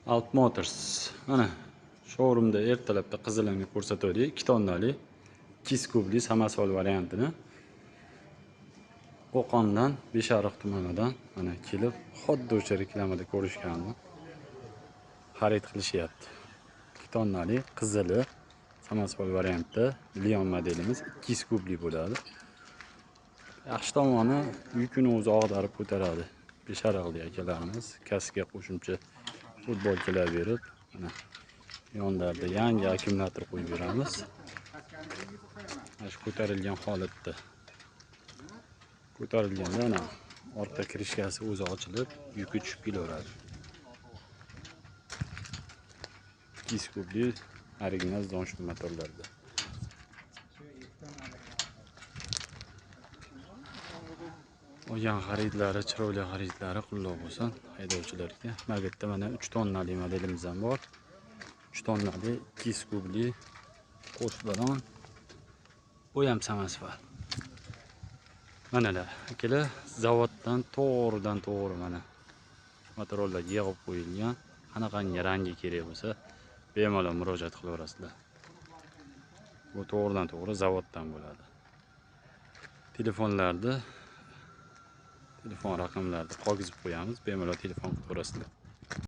Alp Motors. Mana showroomda ertalabda qizilini ko'rsatuvdik. 2 tonnali 2 kubli samosval variantini. Qo'qondan, Beshariq tumanidan mana kelib, xuddi o'sha reklamada ko'rishganini xarid qilishyapti. 2 tonnali qizili samosval variantda Leon modelimiz 2 kubli bo'ladi. Yaxshi tomoni, yukini o'zi ag'darib ko'taradi. Beshariqli akalarimiz kaska qo'shimcha futbolkalar berib, mana yonlarida yangi akkumulyator qo'yib beramiz. Mana shu ko'tarilgan holatda. Ko'tarilganda mana orqa крышка si o'zi ochilib, yuki tushib kelaveradi. 2 kubli original Zongshu motorlarda. Olgan xaridlari, chiroyli xaridlari qulluq bo'lsin haydovchilarga. Mana bu yerda mana 3 tonnali modelimiz ham bor. 3 tonnali 2 kubli qo'sh balon. Bu ham samosval. Manalar, akalar, zavoddan to'g'ridan to'g'ri mana motorlar yig'ib qo'yilgan. Qanaqangi rangi kerak bo'lsa, bemalol murojaat qilaverasizlar. Bu to'g'ridan to'g'ri zavoddan bo'ladi. Telefonlarda telefon raqamlarini qolgizib qo'yamiz, bemalol telefon qilaverasizlar.